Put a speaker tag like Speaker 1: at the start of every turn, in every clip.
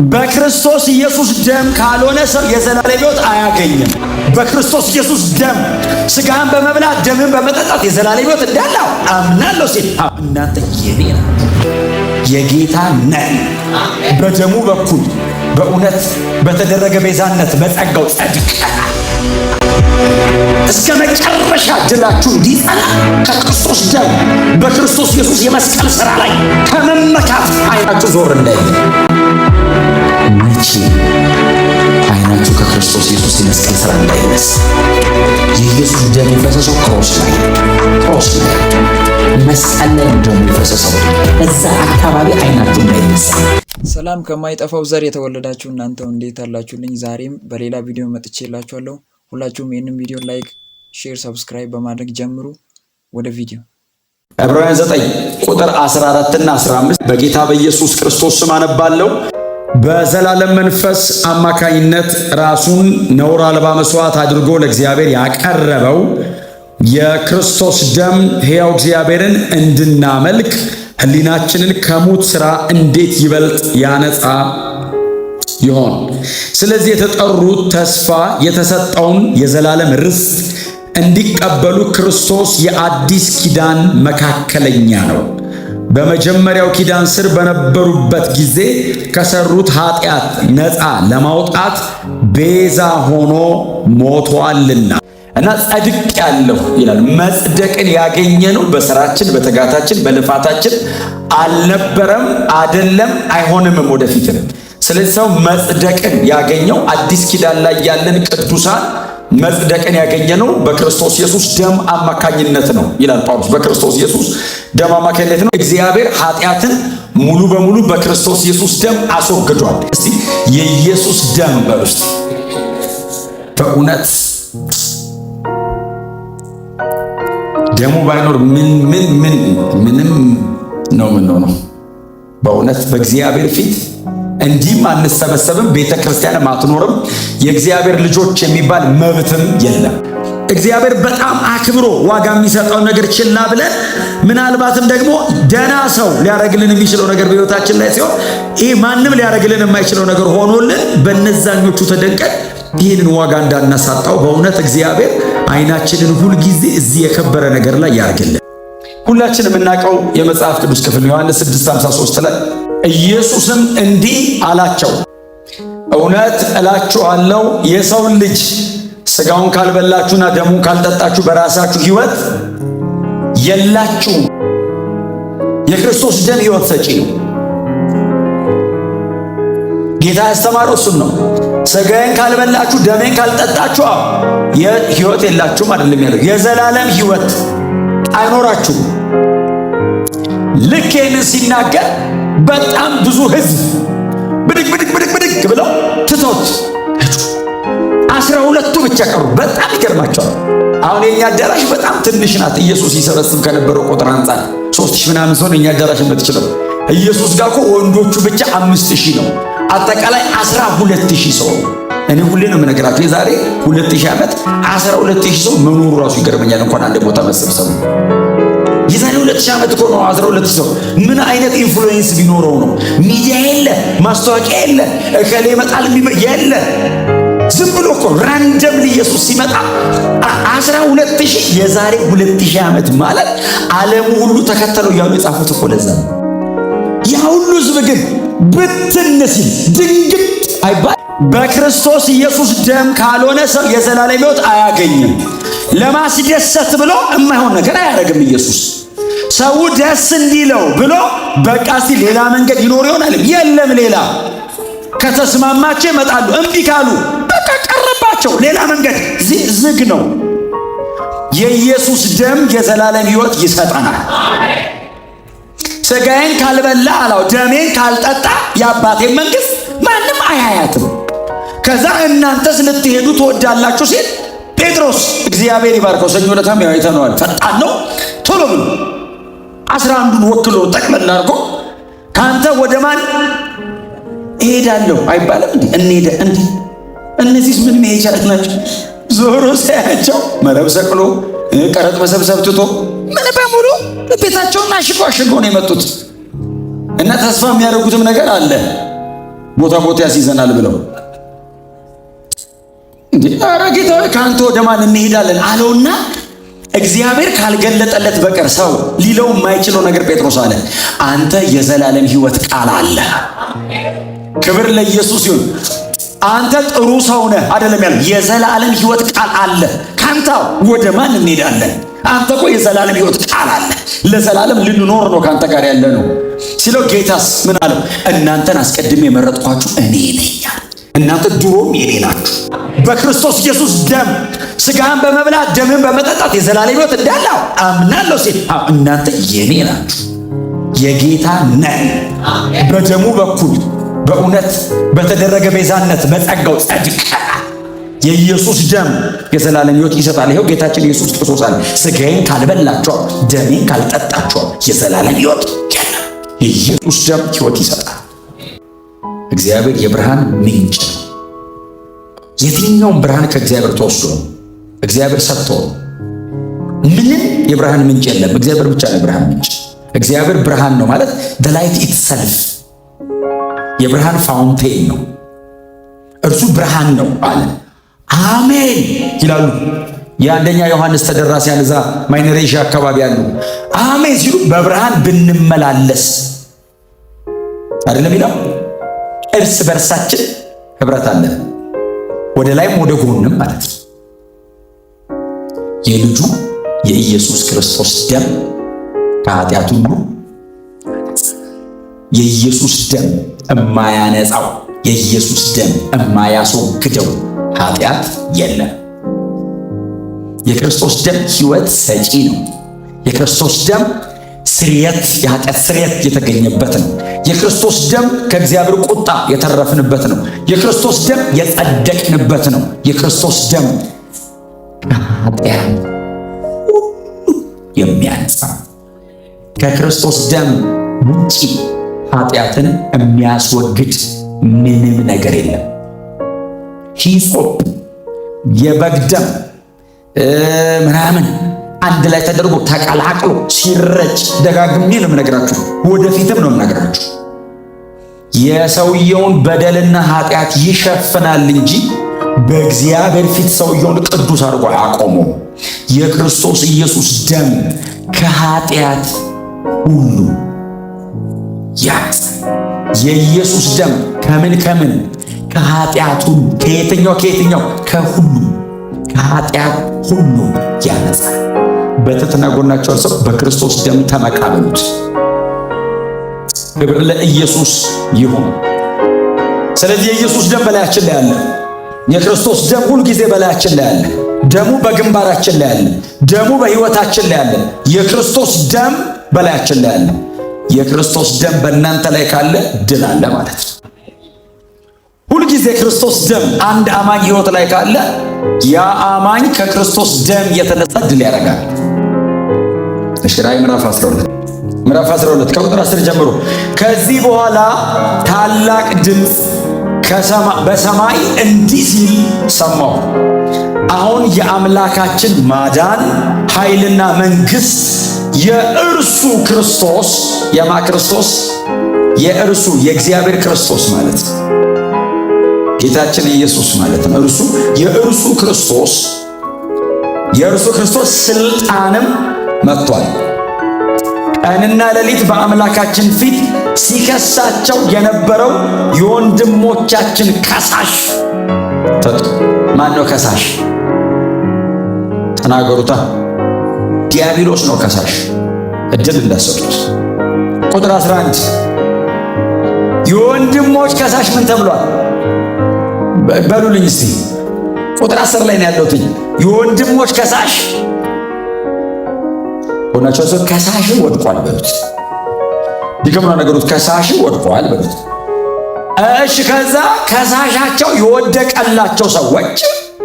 Speaker 1: በክርስቶስ ኢየሱስ ደም ካልሆነ ሰው የዘላለም ሕይወት አያገኝም። በክርስቶስ ኢየሱስ ደም ስጋን በመብላት ደምን በመጠጣት የዘላለም ሕይወት እንዳለው አምናለሁ ሲል እናንተ የኔ ናችሁ፣ የጌታ ነን። በደሙ በኩል በእውነት በተደረገ ቤዛነት በጸጋው ጸድቀናል። እስከ መጨረሻ ድላችሁ እንዲጸና ከክርስቶስ ደም በክርስቶስ ኢየሱስ የመስቀል ሥራ ላይ ከመመካት አይናችሁ ዞር እንዳይል። መቼ አይናችሁ ከክርስቶስ ኢየሱስ የመስቀል ሥራ እንዳይነሳ። የኢየሱስ ደም የፈሰሰው cross ላይ፣ cross ላይ፣ መስቀል ላይ ደሙ የፈሰሰው፣ እዛ አካባቢ አይናችሁ እንዳይነሳ።
Speaker 2: ሰላም ከማይጠፋው ዘር የተወለዳችሁ እናንተው እንዴት አላችሁልኝ? ዛሬም በሌላ ቪዲዮ መጥቼላችኋለሁ። ሁላችሁም ይህንን ቪዲዮ like፣ share፣ subscribe በማድረግ ጀምሩ። ወደ ቪዲዮ።
Speaker 1: ዕብራውያን 9 ቁጥር 14 እና 15 በጌታ በኢየሱስ ክርስቶስ ስም አነባለሁ። በዘላለም መንፈስ አማካኝነት ራሱን ነውር አልባ መስዋዕት አድርጎ ለእግዚአብሔር ያቀረበው የክርስቶስ ደም ሕያው እግዚአብሔርን እንድናመልክ ሕሊናችንን ከሙት ሥራ እንዴት ይበልጥ ያነጻ ይሆን? ስለዚህ የተጠሩት ተስፋ የተሰጠውን የዘላለም ርስት እንዲቀበሉ ክርስቶስ የአዲስ ኪዳን መካከለኛ ነው። በመጀመሪያው ኪዳን ስር በነበሩበት ጊዜ ከሰሩት ኃጢአት ነፃ ለማውጣት ቤዛ ሆኖ ሞቷልና። እና ጸድቅ ያለሁ ይላል። መጽደቅን ያገኘነው በስራችን፣ በትጋታችን፣ በልፋታችን አልነበረም፣ አደለም፣ አይሆንምም ወደፊትም። ስለዚህ ሰው መጽደቅን ያገኘው፣ አዲስ ኪዳን ላይ ያለን ቅዱሳን መጽደቅን ያገኘነው በክርስቶስ ኢየሱስ ደም አማካኝነት ነው ይላል ጳውሎስ። በክርስቶስ ኢየሱስ ደም አማካኝነት ነው። እግዚአብሔር ኃጢአትን ሙሉ በሙሉ በክርስቶስ ኢየሱስ ደም አስወግዷል። እስቲ የኢየሱስ ደም በሉ እስቲ። በእውነት ደሙ ባይኖር ምን ምን ምን ምንም ነው ምን ነው። በእውነት በእግዚአብሔር ፊት እንዲህም አንሰበሰብም፣ ቤተ ክርስቲያንም አትኖርም፣ የእግዚአብሔር ልጆች የሚባል መብትም የለም። እግዚአብሔር በጣም አክብሮ ዋጋ የሚሰጠው ነገር ችላ ብለን፣ ምናልባትም ደግሞ ደና ሰው ሊያደርግልን የሚችለው ነገር በሕይወታችን ላይ ሲሆን፣ ይህ ማንም ሊያደርግልን የማይችለው ነገር ሆኖልን በነዛኞቹ ተደንቀን ይህንን ዋጋ እንዳናሳጣው በእውነት እግዚአብሔር አይናችንን ሁልጊዜ እዚህ የከበረ ነገር ላይ ያርግልን። ሁላችን የምናውቀው የመጽሐፍ ቅዱስ ክፍል ዮሐንስ 6:53 ላይ ኢየሱስም እንዲህ አላቸው፣ እውነት እላችኋለሁ የሰውን ልጅ ስጋውን ካልበላችሁና ደሙን ካልጠጣችሁ በራሳችሁ ሕይወት የላችሁም። የክርስቶስ ደም ሕይወት ሰጪ ነው። ጌታ ያስተማረው እሱን ነው። ስጋዬን ካልበላችሁ ደሜን ካልጠጣችሁ ሕይወት የላችሁም አይደለም ያለው፣ የዘላለም ሕይወት አይኖራችሁም። ልክ ይህንን ሲናገር በጣም ብዙ ሕዝብ ብድግ ብድግ ብድግ ብድግ ብለው ትቶት ሄዱ። 12ቱ ብቻ ቀሩ። በጣም ይገርማቸዋል። አሁን የኛ አዳራሽ በጣም ትንሽ ናት። ኢየሱስ ይሰበስብ ከነበረው ቁጥር አንጻር 3000 ምናምን ሰው ነው የኛ አዳራሽ የምትችለው። ኢየሱስ ጋር እኮ ወንዶቹ ብቻ 5000 ነው። አጠቃላይ 12,000 ሰው። እኔ ሁሌ ነው የምነግራቸው፣ የዛሬ 2000 ዓመት 12,000 ሰው መኖሩ ራሱ ይገርመኛል። እንኳን አንድ ቦታ መሰብሰቡ። የዛሬ 2000 ዓመት እኮ ነው። 12 ሰው ምን አይነት influence ቢኖረው ነው? ሚዲያ የለ፣ ማስታወቂያ የለ፣ እከሌ ይመጣል የለ። ዝም ብሎ እኮ random ኢየሱስ ሲመጣ 12,000። የዛሬ 2000 ዓመት ማለት ዓለሙ ሁሉ ተከተለው እያሉ የጻፉት እኮ ለዛ ነው። ያ ሁሉ ህዝብ ግን ብትን ሲል ድንግጥ አይባል። በክርስቶስ ኢየሱስ ደም ካልሆነ ሰው የዘላለም ሕይወት አያገኝም። ለማስደሰት ብሎ የማይሆን ነገር አያደርግም ኢየሱስ። ሰው ደስ እንዲለው ብሎ በቃ እስቲ ሌላ መንገድ ይኖር ይሆናል። የለም ሌላ። ከተስማማቸው ይመጣሉ፣ እምቢ ካሉ በቃ ቀረባቸው። ሌላ መንገድ ዝግ ነው። የኢየሱስ ደም የዘላለም ሕይወት ይሰጠናል። ስጋዬን ካልበላ አላው ደሜን ካልጠጣ የአባቴን መንግስት ማንም አያያትም። ከዛ እናንተስ ልትሄዱ ትወዳላችሁ ሲል ጴጥሮስ፣ እግዚአብሔር ይባርከው፣ ሰኞ ዕለታም ያው አይተነዋል። ፈጣን ነው። ቶሎ ብሎ 11ዱን ወክሎ ጠቅለል አድርጎ ከአንተ ወደ ማን እሄዳለሁ አይባልም እንዴ? እንሄደ እንዴ? እነዚህስ ምን መሄጃ ናቸው? ዞሮ ሳያቸው መረብ ሰቅሎ፣ ቀረጥ መሰብሰብ ትቶ፣ ምን በሙሉ ቤታቸውን አሽጎ አሽጎ ነው የመጡት። እና ተስፋ የሚያደርጉትም ነገር አለ። ቦታ ቦታ ያስይዘናል ብለው እንዴ፣ ኧረ ጌታ ሆይ ከአንተ ወደ ማን እንሄዳለን አለውና እግዚአብሔር ካልገለጠለት በቀር ሰው ሊለው የማይችለው ነገር ጴጥሮስ አለ፣ አንተ የዘላለም ሕይወት ቃል አለ። ክብር ለኢየሱስ ይሁን። አንተ ጥሩ ሰው ነህ አይደለም ያለው፣ የዘላለም ሕይወት ቃል አለ። ካንተ ወደ ማን እንሄዳለን? አንተ እኮ የዘላለም ሕይወት ቃል አለ። ለዘላለም ልንኖር ነው ካንተ ጋር ያለ ነው ሲለው፣ ጌታስ ምን አለው? እናንተን አስቀድሜ የመረጥኳችሁ እኔ ነኝ። እናንተ ድሮም የኔ ናችሁ። በክርስቶስ ኢየሱስ ደም ስጋህን በመብላት ደምህን በመጠጣት የዘላለም ሕይወት እንዳለው አምናለሁ ሲል፣ እናንተ የኔ ናችሁ፣ የጌታ ነን። በደሙ በኩል በእውነት በተደረገ ቤዛነት በጸጋው ጸድቀናል። የኢየሱስ ደም የዘላለም ሕይወት ይሰጣል። ይኸው ጌታችን ኢየሱስ ክርስቶስ አለ፣ ስጋዬን ካልበላችሁ ደሜን ካልጠጣችሁ የዘላለም ሕይወት የለም። የኢየሱስ ደም ሕይወት ይሰጣል። እግዚአብሔር የብርሃን ምንጭ ነው። የትኛውም ብርሃን ከእግዚአብሔር ተወስዶ ነው። እግዚአብሔር ሰጥቶ ነው። ምንም የብርሃን ምንጭ የለም። እግዚአብሔር ብቻ ነው የብርሃን ምንጭ። እግዚአብሔር ብርሃን ነው ማለት the light itself፣ የብርሃን fountain ነው። እርሱ ብርሃን ነው አለ። አሜን ይላሉ የአንደኛ ዮሐንስ ተደራሲያን፣ እዛ Minor Asia አካባቢ ያሉ። አሜን ሲሉ በብርሃን ብንመላለስ አይደለም ይላል። እርስ በርሳችን ህብረት አለን፣ ወደ ላይም ወደ ጎንም ማለት ነው። የልጁ የኢየሱስ ክርስቶስ ደም ከኃጢአት ሁሉ፣ የኢየሱስ ደም እማያነጻው፣ የኢየሱስ ደም እማያስወግደው ኃጢአት የለም። የክርስቶስ ደም ሕይወት ሰጪ ነው። የክርስቶስ ደም ስርየት፣ የኃጢአት ስርየት የተገኘበት ነው። የክርስቶስ ደም ከእግዚአብሔር ቁጣ የተረፍንበት ነው። የክርስቶስ ደም የጸደቅንበት ነው። የክርስቶስ ደም ከኃጢአት ሁሉ የሚያነጻ፣ ከክርስቶስ ደም ውጪ ኃጢአትን የሚያስወግድ ምንም ነገር የለም። ሂሶፕ፣ የበግ ደም ምናምን አንድ ላይ ተደርጎ ተቀላቅሎ ሲረጭ፣ ደጋግሜ ነው የምነግራችሁ፣ ወደፊትም ነው የምነግራችሁ። የሰውየውን በደልና ኃጢአት ይሸፍናል እንጂ በእግዚአብሔር ፊት ሰውየውን ቅዱስ አድርጎ አያቆመውም። የክርስቶስ ኢየሱስ ደም ከኃጢአት ሁሉ ያነጻል። የኢየሱስ ደም ከምን ከምን? ከኃጢአት ሁሉ። ከየትኛው ከየትኛው? ከሁሉ፣ ከኃጢአት ሁሉ ያነጻል። በትህትና ጎናቸው ሰው በክርስቶስ ደም ተመካ በሉት። ክብር ለኢየሱስ ይሁን። ስለዚህ የኢየሱስ ደም በላያችን ላይ አለ። የክርስቶስ ደም ሁል ጊዜ በላያችን ላይ አለ። ደሙ በግንባራችን ላይ አለ። ደሙ በሕይወታችን ላይ አለ። የክርስቶስ ደም በላያችን ላይ አለ። የክርስቶስ ደም በእናንተ ላይ ካለ ድል አለ ማለት ነው። ሁልጊዜ የክርስቶስ ደም አንድ አማኝ ሕይወት ላይ ካለ ያ አማኝ ከክርስቶስ ደም የተነሳ ድል ያደርጋል። እሺ፣ ራእይ ምዕራፍ 12፣ ምዕራፍ 12 ከቁጥር 10 ጀምሮ። ከዚህ በኋላ ታላቅ ድምፅ በሰማይ እንዲህ ሲል ሰማሁ። አሁን የአምላካችን ማዳን፣ ኃይልና መንግሥት፣ የእርሱ ክርስቶስ፣ የማ ክርስቶስ? የእርሱ የእግዚአብሔር ክርስቶስ ማለት ነው። ጌታችን ኢየሱስ ማለት ነው። እርሱ የእርሱ ክርስቶስ፣ የእርሱ ክርስቶስ ስልጣንም መጥቷል። ቀንና ሌሊት በአምላካችን ፊት ሲከሳቸው የነበረው የወንድሞቻችን ከሳሽ። ማን ነው ከሳሽ? ተናገሩታ። ዲያብሎስ ነው ከሳሽ። እድል እንዳሰጡት። ቁጥር 11፣ የወንድሞች ከሳሽ ምን ተብሏል? በሉልኝ እስቲ። ቁጥር 10 ላይ ነው ያለሁት። የወንድሞች ከሳሽ፣ ሆናቸው ሰው ከሳሽ ወድቋል በሉት። ድገሙና ነገሩት። ከሳሽ ወድቋል በሉት። እሺ፣ ከዛ ከሳሻቸው የወደቀላቸው ሰዎች፣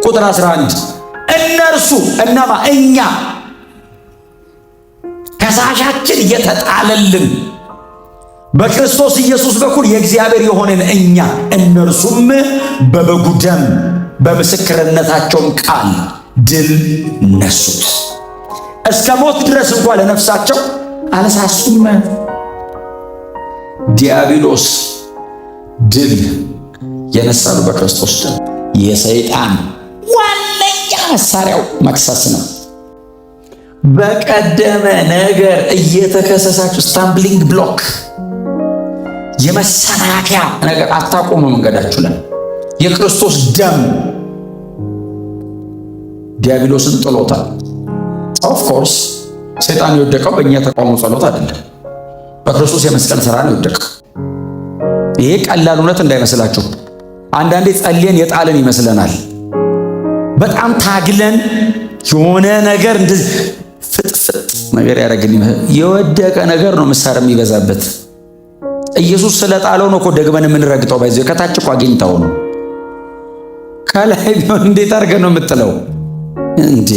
Speaker 1: ቁጥር 11፣ እነርሱ እነማ? እኛ፣ ከሳሻችን የተጣለልን፣ በክርስቶስ ኢየሱስ በኩል የእግዚአብሔር የሆንን እኛ፣ እነርሱም በበጉ ደም በምስክርነታቸውም ቃል ድል ነሱት። እስከ ሞት ድረስ እንኳን ለነፍሳቸው አልሳሱም። ዲያብሎስ ድል የነሳነው በክርስቶስ ደም። የሰይጣን ዋነኛ መሳሪያው መክሰስ ነው። በቀደመ ነገር እየተከሰሳችሁ stumbling block፣ የመሰናከያ ነገር አታቆሙ መንገዳችሁ ላይ። የክርስቶስ ደም ዲያብሎስን ጥሎታል። Of course ሰይጣን የወደቀው በእኛ ተቃውሞ ጸሎት አይደለም፣ በክርስቶስ የመስቀል ስራ ነው የወደቀው። ይሄ ቀላል እውነት እንዳይመስላችሁ። አንዳንዴ ጸልየን የጣልን ይመስለናል። በጣም ታግለን የሆነ ነገር እንደዚህ ፍጥፍጥ ነገር ያደረግን የወደቀ ነገር ነው ምሳር የሚበዛበት። ኢየሱስ ስለጣለው ነው እኮ ደግመን የምንረግጠው። By the way ከታች እኮ አግኝተው ነው። ከላይ ቢሆን እንዴት አድርገን ነው የምጥለው እንዴ?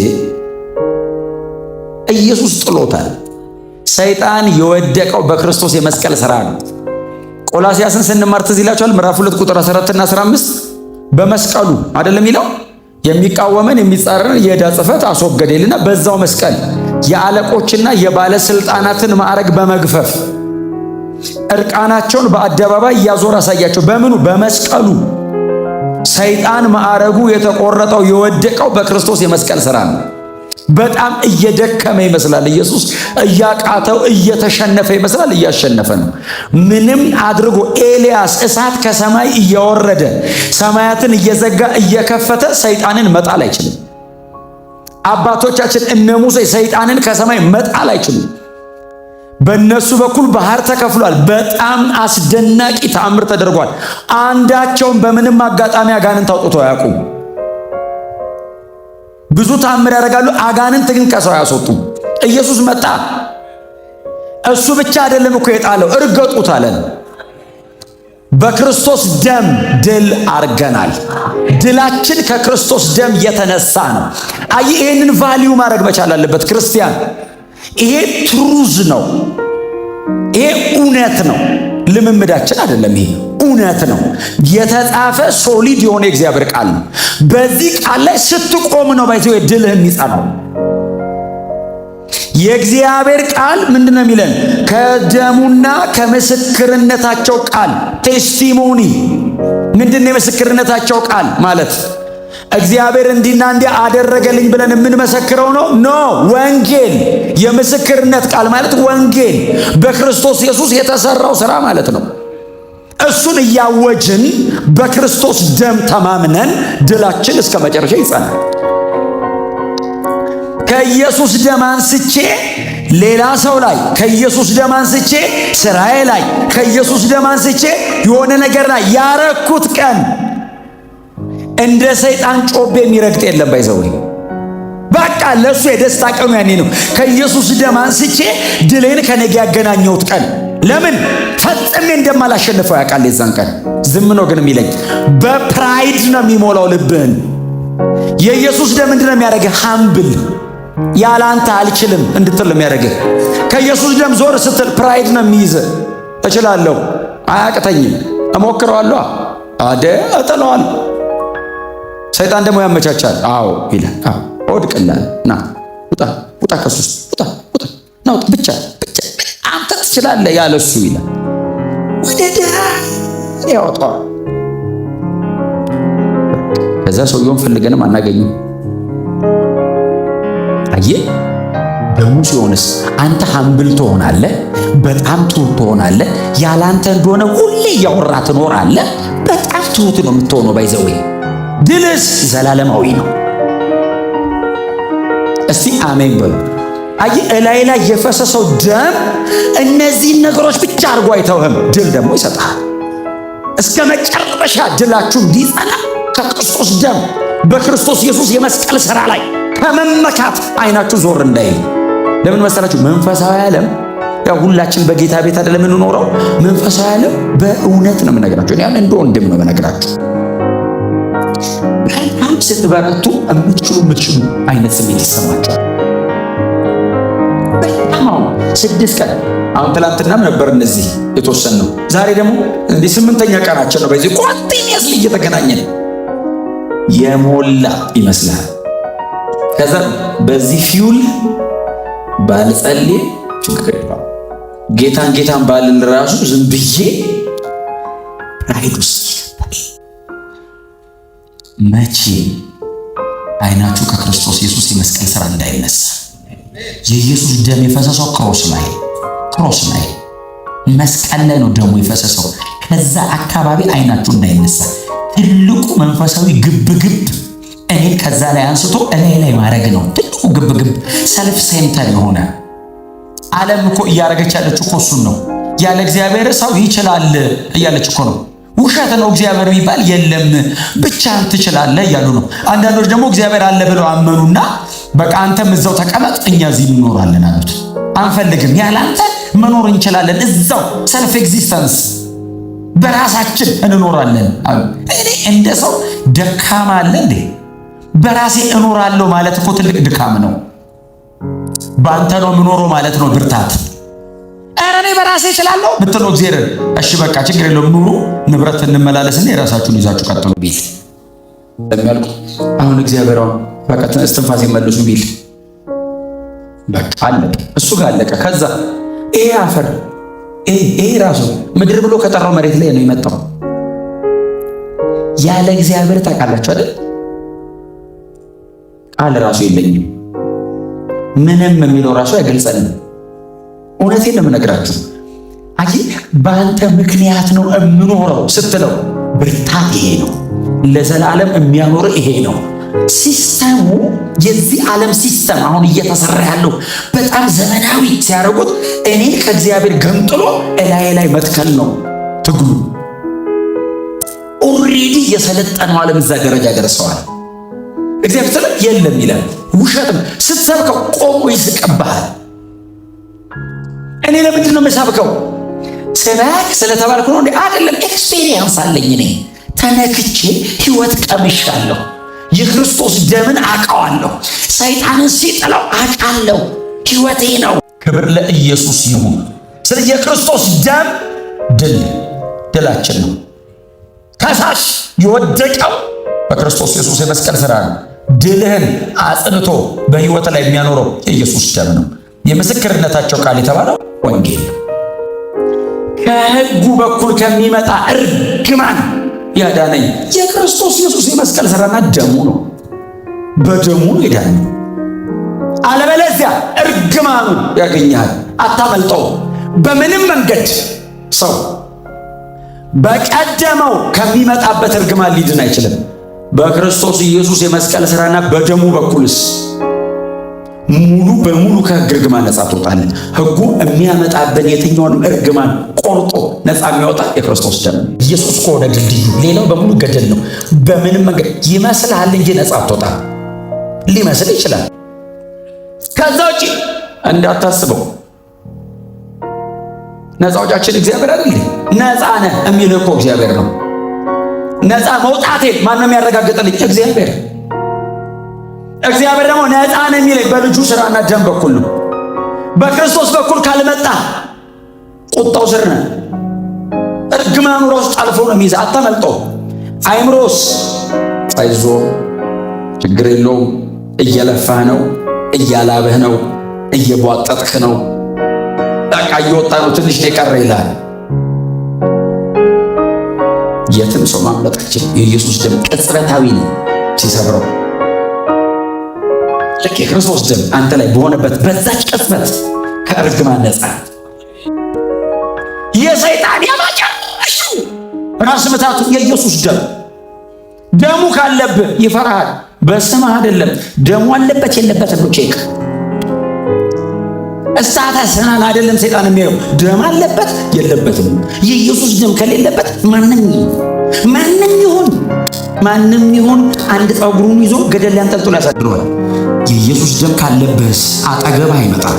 Speaker 1: ኢየሱስ ጥሎታል። ሰይጣን የወደቀው በክርስቶስ የመስቀል ስራ ነው። ቆላሲያስን ስንማር ትዝ ይላችኋል። ምዕራፍ 2 ቁጥር 14 እና 15 በመስቀሉ አይደለም የሚለው? የሚቃወመን የሚጻረርን የዕዳ ጽሕፈት አስወገደ ይልና በዛው መስቀል የአለቆችና የባለስልጣናትን ማዕረግ በመግፈፍ እርቃናቸውን በአደባባይ እያዞረ አሳያቸው። በምኑ? በመስቀሉ። ሰይጣን ማዕረጉ የተቆረጠው የወደቀው በክርስቶስ የመስቀል ስራ ነው። በጣም እየደከመ ይመስላል። ኢየሱስ እያቃተው እየተሸነፈ ይመስላል። እያሸነፈ ነው። ምንም አድርጎ ኤልያስ እሳት ከሰማይ እያወረደ ሰማያትን እየዘጋ እየከፈተ ሰይጣንን መጣል አይችልም። አባቶቻችን እነ ሙሴ ሰይጣንን ከሰማይ መጣል አይችሉም። በእነሱ በኩል ባህር ተከፍሏል። በጣም አስደናቂ ተአምር ተደርጓል። አንዳቸውም በምንም አጋጣሚ አጋንንት አውጥተው አያውቁም። ብዙ ተአምር ያደርጋሉ፣ አጋንንት ግን ከሰው አያስወጡም። ኢየሱስ መጣ። እሱ ብቻ አይደለም እኮ የጣለው፣ እርገጡት አለን። በክርስቶስ ደም ድል አርገናል። ድላችን ከክርስቶስ ደም የተነሳ ነው። አይ ይሄንን value ማድረግ መቻል አለበት ክርስቲያን። ይሄ truth ነው። ይሄ እውነት ነው። ልምምዳችን አይደለም። ይሄ እውነት ነው። የተጻፈ solid የሆነ የእግዚአብሔር ቃል ነው። በዚህ ቃል ላይ ስትቆም ነው by the way ድልህ የሚጸናው። የእግዚአብሔር ቃል ምንድን ነው የሚለን? ከደሙና ከምስክርነታቸው ቃል፣ testimony። ምንድን ነው የምስክርነታቸው ቃል ማለት? እግዚአብሔር እንዲና እንዲህ አደረገልኝ ብለን የምንመሰክረው ነው? No፣ ወንጌል። የምስክርነት ቃል ማለት ወንጌል፣ በክርስቶስ ኢየሱስ የተሰራው ስራ ማለት ነው። እሱን እያወጅን በክርስቶስ ደም ተማምነን ድላችን እስከ መጨረሻ ይጸናል። ከኢየሱስ ደም አንስቼ ሌላ ሰው ላይ፣ ከኢየሱስ ደም አንስቼ ስራዬ ላይ፣ ከኢየሱስ ደም አንስቼ የሆነ ነገር ላይ ያረኩት ቀን እንደ ሰይጣን ጮቤ የሚረግጥ የለም። By the way በቃ ለእሱ የደስታ ቀኑ ያኔ ነው። ከኢየሱስ ደም አንስቼ ድሌን ከነገ ያገናኘሁት ቀን። ለምን? ፈጽሜ እንደማላሸንፈው ያውቃል። የዛን ቀን ዝም ነው ግን የሚለኝ። በ pride ነው የሚሞላው ልብህን። የኢየሱስ ደም ምንድን ነው የሚያደርግህ? Humble፣ ያለ አንተ አልችልም እንድትል ነው የሚያደርግህ። ከኢየሱስ ደም ዞር ስትል pride ነው የሚይዝህ። እችላለሁ፣ አያቅተኝም፣ እሞክረዋለሁ፣ አደ እጥለዋለሁ። ሰይጣን ደግሞ ያመቻቻል። አዎ ይላል። አዎ እወድቅልሃለሁ። ና ውጣ፣ ውጣ፣ ከሱ ውጣ፣ ውጣ፣ ና ውጣ፣ ብቻ ብቻ አንተ ትችላለህ ያለ እሱ ይላል። ወደ ዳር ያወጣዋል። ከዛ ሰውየውን ፈልገንም አናገኝም። አየህ፣ ደሙ ሲሆንስ አንተ humble ትሆናለህ፣ በጣም ትሁት ትሆናለህ። ያላንተ እንደሆነ ሁሌ እያወራ ትኖራለህ። በጣም ትሁት ነው የምትሆነው። By the way ድልስ ዘላለማዊ ነው። እስቲ አሜን በሉ። አየህ፣ እላይ ላይ የፈሰሰው ደም እነዚህን ነገሮች ብቻ አድርጎ አይተውህም። ድል ደግሞ ይሰጣል። እስከ መጨረሻ ድላችሁ እንዲጸና ከክርስቶስ ደም በክርስቶስ ኢየሱስ የመስቀል ሥራ ላይ ከመመካት አይናችሁ ዞር እንዳይል። ለምን መሰላችሁ? መንፈሳዊ ዓለም ያው ሁላችን በጌታ ቤት አይደለም የምንኖረው። መንፈሳዊ ዓለም በእውነት ነው የምነግራችሁ። እኔ እንደ ወንድም ነው የምነግራችሁ። በጣም ስትበረቱ የምትችሉ የምትችሉ አይነት ስሜት ይሰማችኋል። በጣም አሁን 6 ቀን፣ አሁን ትላንትናም ነበር እነዚህ የተወሰን ነው። ዛሬ ደግሞ እንዲህ ስምንተኛ ቀናችን ነው። በዚህ continuously እየተገናኘን የሞላ ይመስላል። ከዛ በዚህ fuel ባልጸልይ ችግር የለውም። ጌታን ጌታን ባልል ራሱ ዝም ብዬ pride ውስጥ ይከታል። መቼ አይናችሁ ከክርስቶስ ኢየሱስ የመስቀል ስራ እንዳይነሳ። የኢየሱስ ደም የፈሰሰው cross ላይ፣ cross ላይ፣ መስቀል ላይ ነው ደሙ የፈሰሰው። ከዛ አካባቢ አይናችሁ እንዳይነሳ። ትልቁ መንፈሳዊ ግብግብ እኔን ከዛ ላይ አንስቶ እላይ ላይ ማድረግ ነው። ትልቁ ግብግብ self center የሆነ ዓለም እኮ እያደረገች ያለችው እኮ እሱን ነው። ያለ እግዚአብሔር ሰው ይችላል እያለች እኮ ነው። ውሸት ነው፣ እግዚአብሔር የሚባል የለም፣ ብቻህን ትችላለህ እያሉ ነው። አንዳንዶች ደግሞ እግዚአብሔር አለ ብለው አመኑና በቃ አንተም እዛው ተቀመጥ፣ እኛ እዚህ እንኖራለን አሉት። አንፈልግም፣ ያለ አንተ መኖር እንችላለን፣ እዛው self existence በራሳችን እንኖራለን አሉ። እኔ እንደ ሰው ደካማ አለ እንዴ? በራሴ እኖራለሁ ማለት እኮ ትልቅ ድካም ነው። በአንተ ነው የምኖረው ማለት ነው ብርታት። ኧረ እኔ በራሴ እችላለሁ ብትለው እግዚአብሔር እሺ በቃ ችግር የለውም ኑሩ፣ ንብረት እንመላለስና የራሳችሁን ይዛችሁ ቀጥሉ ቢል የሚያልቁ አሁን እግዚአብሔር አሁን በቃ እስትንፋስ ይመልሱ ቢል በቃ አለቀ፣ እሱ ጋር አለቀ። ከዛ ይሄ አፈር ይሄ ራሱ ምድር ብሎ ከጠራው መሬት ላይ ነው የመጣው። ያለ እግዚአብሔር ታውቃላችሁ አይደል? ቃል ራሱ የለኝም፣ ምንም የሚለው ራሱ አይገልጸንም። እውነቴን ነው የምነግራችሁ። አይ በአንተ ምክንያት ነው የምኖረው ስትለው ብርታት ይሄ ነው። ለዘላለም የሚያኖር ይሄ ነው። System ኡ የዚህ ዓለም system አሁን እየተሰራ ያለው በጣም ዘመናዊ ሲያደርጉት እኔ ከእግዚአብሔር ገንጥሎ እላዬ ላይ መትከል ነው ትግሉ። Already የሰለጠነው ዓለም እዛ ደረጃ ደርሰዋል። እግዚአብሔር ስለ የለም ይላል። ውሸትም ስትሰብከው ቆሞ ይስቅብሃል። እኔ ለምንድን ነው የምሰብከው? ስበክ ስለተባልኩ ነው እንዴ? አይደለም። Experience አለኝ። እኔ ተነክቼ ህይወት ቀምሻለሁ። የክርስቶስ ደምን አውቀዋለሁ። ሰይጣንን ሲጥለው አውቃለሁ። ህይወቴ ነው። ክብር ለኢየሱስ ይሁን። ስለዚህ የክርስቶስ ደም ድል ድላችን ነው። ከሳሽ የወደቀው በክርስቶስ ኢየሱስ የመስቀል ስራ ነው። ድልህን አጽንቶ በህይወት ላይ የሚያኖረው የኢየሱስ ደም ነው። የምስክርነታቸው ቃል የተባለው ወንጌል ነው። ከህጉ በኩል ከሚመጣ እርግማን ያዳነኝ የክርስቶስ ኢየሱስ የመስቀል ስራና ደሙ ነው። በደሙ ነው የዳነኝ። አለበለዚያ እርግማኑ ያገኛል፣ አታመልጠው። በምንም መንገድ ሰው በቀደመው ከሚመጣበት እርግማን ሊድን አይችልም። በክርስቶስ ኢየሱስ የመስቀል ስራና በደሙ በኩልስ ሙሉ በሙሉ ከህግ እርግማን ነፃ ትወጣለህ። ህጉ የሚያመጣብን የትኛውንም እርግማን ቆርጦ ነፃ የሚያወጣ የክርስቶስ ደም ኢየሱስ ከሆነ ድልድዩ፣ ሌላው በሙሉ ገደል ነው። በምንም መንገድ ይመስልሃል እንጂ ነፃ አትወጣ። ሊመስል ይችላል። ከዛ ውጭ እንዳታስበው። ነፃ አውጫችን እግዚአብሔር አይደል? ነፃ ነህ የሚልህ እኮ እግዚአብሔር ነው። ነፃ መውጣቴን ማነው የሚያረጋግጥልኝ? እግዚአብሔር። እግዚአብሔር ደግሞ ነፃ ነህ የሚለኝ በልጁ ስራና ደም በኩል ነው። በክርስቶስ በኩል ካልመጣ ቁጣው ስር ነህ። እርግማኑ ራሱ ጠልፎ ነው የሚይዘህ፣ አታመልጠው። አይምሮስ አይዞ ችግር የለውም፣ እየለፋህ ነው፣ እያላበህ ነው፣ እየቧጠጥህ ነው፣ በቃ እየወጣ ነው፣ ትንሽ ነው የቀረ ይላል። የትም ሰው ማምለጥ አይችልም። የኢየሱስ ደም ቅጽበታዊ ነው ሲሰብረው። ልክ የክርስቶስ ደም አንተ ላይ በሆነበት በዛች ቅጽበት ከእርግማን ነፃ። የሰይጣን የመጨረሻው ራስ ምታቱ የኢየሱስ ደም። ደሙ ካለብህ ይፈራሃል። በስምህ አይደለም፣ ደሙ አለበት የለበትም ነው check። Status ህን አይደለም ሰይጣን የሚያየው፣ ደም አለበት የለበትም። የኢየሱስ ደም ከሌለበት ማንም ማንም ይሁን ማንም ይሁን አንድ ፀጉሩን ይዞ ገደል ሊያንጠልጥሎ ያሳድረዋል። የኢየሱስ ደም ካለበስ አጠገብ አይመጣም።